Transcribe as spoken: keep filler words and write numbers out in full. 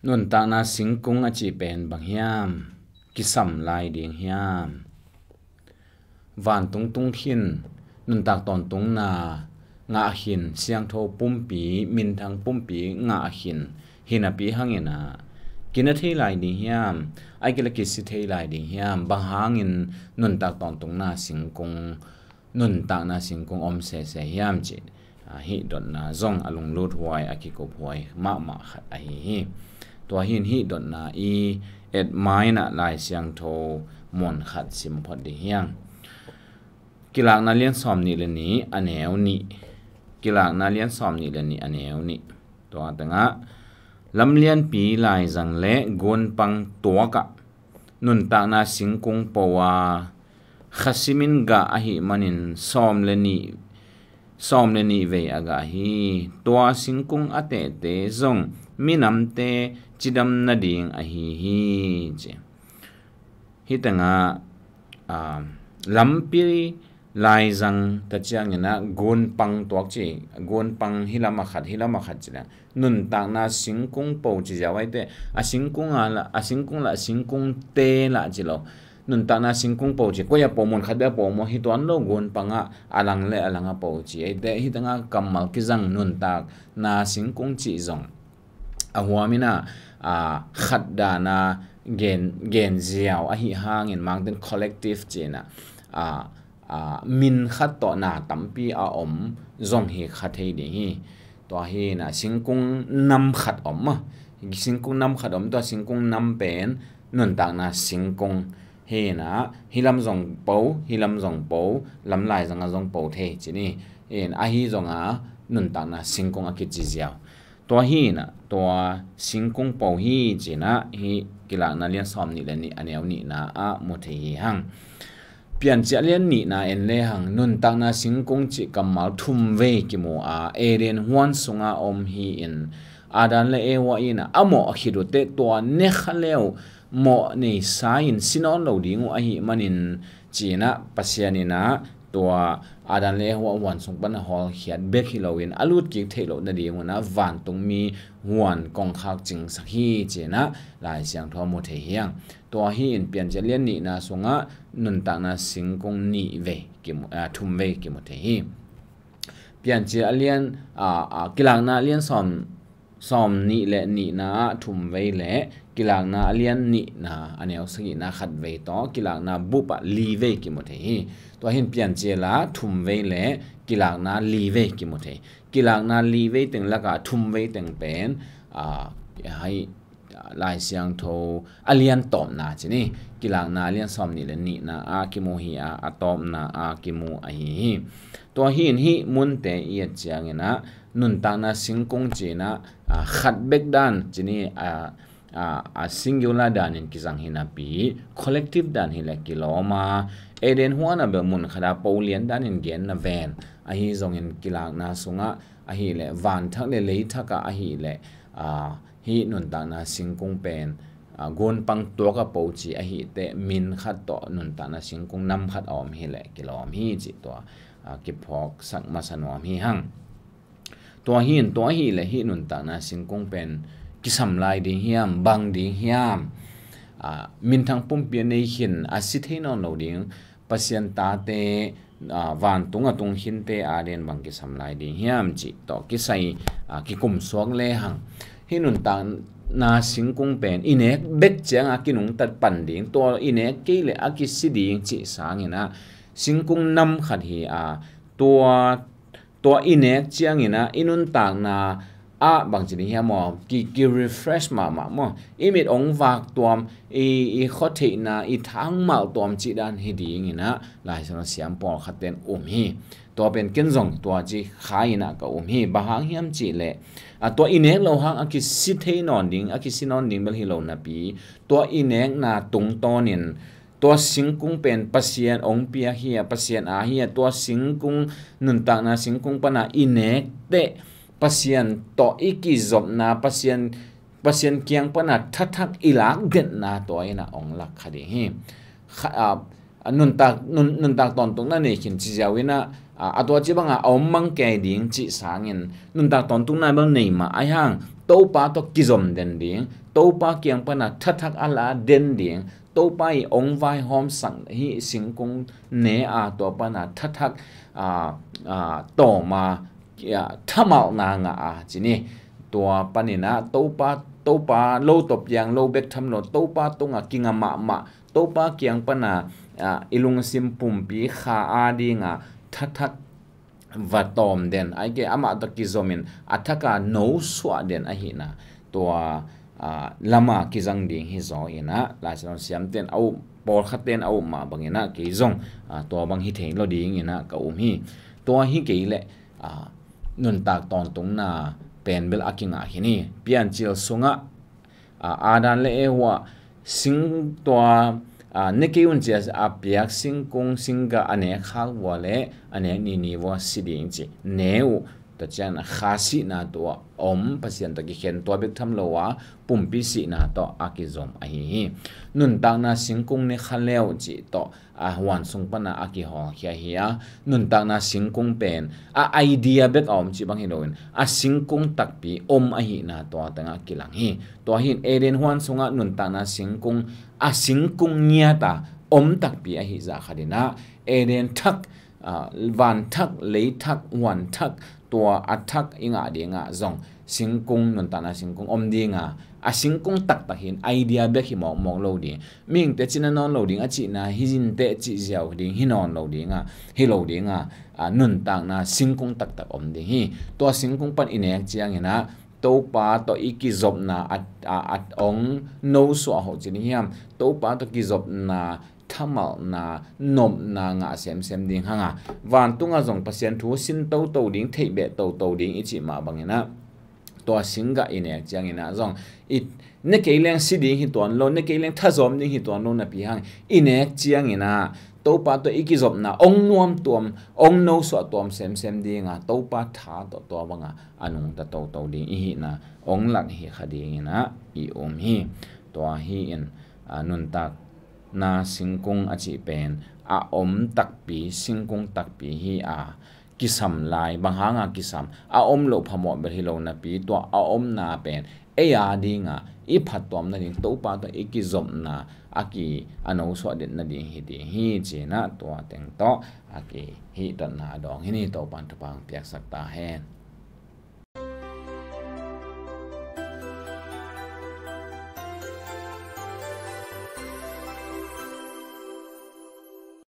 Nuntakna singkung a cih pen bang hiam? Kisam lai ding hiam? Vantung tung khin, nuntak tawntungna ngah khin, siangtho pumpi, minthang pumpi ngah khin, hinapi hangin ah kina thei lai ding hiam? Ai kila kisi thei lai ding hiam? Bang hangin nuntak tawntungna singkung, nuntakna singkung om sese hiam cih, ah, hih dotna zong a lunglut huai, a kikup huai mahmah khat ahi hi. Tua hin hih dotna i et mainah Lai Siangtho mun khat sim phot ding hiang. Kilakna lian sawm nih le nih a neu nih. Kilakna lian sawm nih le nih a neu nih. Tua tengah lamlianpi laizang le gunpang tuakah nuntakna singkung po a khasimin gah ahi manin sawm le nih, sawm le nih vei a gah hi. Tua singkung a tehte zong minamte cidam nading ahi hi ci. Hih tengah, ah, lampi laizang ta ciangin ah gunpang tuak ci, gunpang hih lam a khat, hih lam a khat ci le nuntakna singkung po ci ziau aite, a singkung a la, a singkung la, a singkung te la ci lo. Nuntakna singkung po ci, koi a po, mun khat bek a po maw, hi tuan lo, gunpang ah a lang le a lang a po ci aite, hih tengah kammal kizang nuntakna singkung ci zong a huamin ah, ah, khat dana gen, gen ziau ahi hangin mangten collective cina, ah, ah, min khat tawh na tampi a om zong hi kha thei ding hi. Tua hina singkung nam khat om a, singkung nam khat om, tua singkung nam pen nuntakna singkung hina, hi lam zong po, hi lam zong po, lam laizang a zong po thei cini. Hin ahi zonga nuntakna singkung a kici ziau. Tua hina, tua singkung po hi cina, hi Kilakna lian sawm nih le nih a neu nihna ah mu thei hi hang. Piancil lian nihna en le hang, nuntakna singkung cih kammal thum vei kimu a, Eden huan sunga om hi in, Adam le Eva ina a mawh a khit uh teh tua ne kha leu mawh nei sa in si nawn lo ding uh ahi manin cina, Pasian ina tua Adam le Eva huan sung pan a hawlkhiat bek hi loin a lut kik theih loh nading una vantungmi huan kongkhak cingsak hi cina Lai Siangtho mu thei hiang. Tua hi in Piancil lian nihna sungah nuntakna singkung nih vei kimu, ah, thum vei kimu thei hi. Piancil a lian, ah, ah, Kilakna a lian sawm, sawm nih le nihna ah thum vei le Kilakna a lian nihna a neu sagihna khat vei tawh Kilakna bup ah li vei kimu thei hi. Tua hin Piancil ah thum vei le Kilakna li vei kimu thei. Kilakna li vei teng lakah thum vei teng pen, ah, hai, Lai Siangtho a lian tawpna cini, Kilakna a lian sawm nih le nihna a kimu hi a, a tawpna a kimu ahi hi. Tua hi in hih munte i et ciangin ah nuntakna singkung cina, ah, khat bek dan cini, ah, ah, a singular danin kizang hi napi, collective dan hi le kilawm a, Eden huan a bel mun khat a po lian danin gen na ven. Ahi zongin Kilakna sungah ahi le vanthak le leithak ah ahi le, ah, hih nuntakna singkung pen, ah, gunpang tuak a po ci ahi teh min khat tawh nuntakna singkung nam khat a om hi le kilawm hi cih tua, ah, kiphawksak masa nuam hi hang. Tua hi in, tua hi le hih nuntakna singkung pen kisam lai ding hiam, bang ding hiam? Ah, minthang pumpi a nei khin a si thei nawn lo ding Pasian tate, ah, vantung a tung khinte a den bang kisam lai ding hiam cih tawh kisai, ah, kikum suak le hang. Hih nuntakna singkung pen i nek bek ciang a kinungtat pan ding, tua i nek kei le a kisi ding cih sangin ah singkung nam khat hi a, tua, tua i nek ciangin ah i nuntakna ah bangci ding hiam maw, ki, ki refresh mahmah maw, i mit ong vak tuam, i, i khuatheihna i thangmal tuam cih dan hi dingin ah Lai Siangtho siam pawlkhat ten um hi. Tua pen ken zong tua ci kha in ah ka um hi. Bang hang hiam cih leh, a, tua i nek lo hang a kisi thei nawn ding, a kisi nawn ding bel hi lo napi, tua i nekna tungtawnin tua singkung pen Pasian ong pia hi a, Pasian a hi a, tua singkung, nuntakna singkung pana i nek teh Pasian tawh i kizopna, Pasian, Pasian kiang pana thathak i lak detna tua ina ong lak kha ding hi. Kha, a, a, nuntak, nun, nuntak tawntung na nei khin ci ziau ina, a, a tua ci banga a om mang kei ding cih sangin nuntak tawntung na bel nei mah ai hang Topa tawh kizom den ding, Topa kiang pana thathak a la den ding, Topa i ong vaihawmsak hi singkung ne a tua pana thathak a, a, tawm a, a, thamalhna ngah a ci ni. Tua paninah Topa, Topa lo tawh piang lo bek tham lo, Topa tungah kinga mahmah, Topa kiang pana a, i lungsim pumpi kha a dinga thathak va tawm den, aike amah tawh kizomin a thaka nosuah den ahihna tua a, lama kizang ding hi zaw inah, Lai Siangtho siamten a up, pawlkhatten a up mah banginah kei zong a, tua bang hi thei lo dinginah ka um hi. Tua hi kei leh a, nuntak tawntungna pen bel a kingah khin hi. Piancil sungah a, Adam le Eva sing tua a, ne kei un cia a piak singkung singgah a nek khak vua le a nek nini vua si ding ci ne uh. Tua cian kha sihna tua om, Pasian tawh kikhen tua bek tham lo a pumpi sihna tawh a kizom ahi hi. Nuntakna singkung ne kha leu cih tawh a, huan sung pana a kihawlkhia hi a, nuntakna singkung pen a idea bek a om cih bang hi loin a singkung takpi om ahihna tua tengah kilang hi. Tua hin Eden huan sungah nuntakna singkung, a singkung ngiata om takpi ahi zah khatinah Eden thak, a, van thak, lei thak, huan thak, tua a thak i ngah dingah zong singkung, nuntakna singkung om dinga, a singkung taktak hin idea bek hi mawkmawk lo ding, mihingte cina nawn lo ding, a cihna hi zinteh cih ziau ding hi nawn lo dinga, hi lo dinga, a, nuntakna singkung taktak om ding hi. Tua singkung pan i nek cianginah Topa tawh i kizopna a, a, a ong nosuah hoh ci ding hiam? Topa tawh kizopna thamalhna, nopna ngah semsem ding hanga, vantunga zong Pasian thu sin toto ding, theihbeh toto ding i cih mah banginah tua singgah i nek cianginah zong i ne kei leng si ding hi tuan lo, ne kei leng thazawm ding hi tuan lo napi hang i nek cianginah Topa tawh i kizopna ong nuam tuam, ong nosuah tuam semsem dinga Topa tha tawh tua banga a nungta toto ding i hihna ong lak hi kha dinginah i um hi. Tua hi in a, nuntak na singkung a cih pen a om takpi, singkung takpi hi a, kisam lai, bang hanga kisam, a om loh phamawh bel hi lo napi tua a omna pen ei a dinga i phattuam nading, Topa tawh i kizopna a ki a nosuah det nading hi ding hi cinah tua teng tawh a ki hih tatna a dawng hi ni. Topan thupha piaksak ta hen.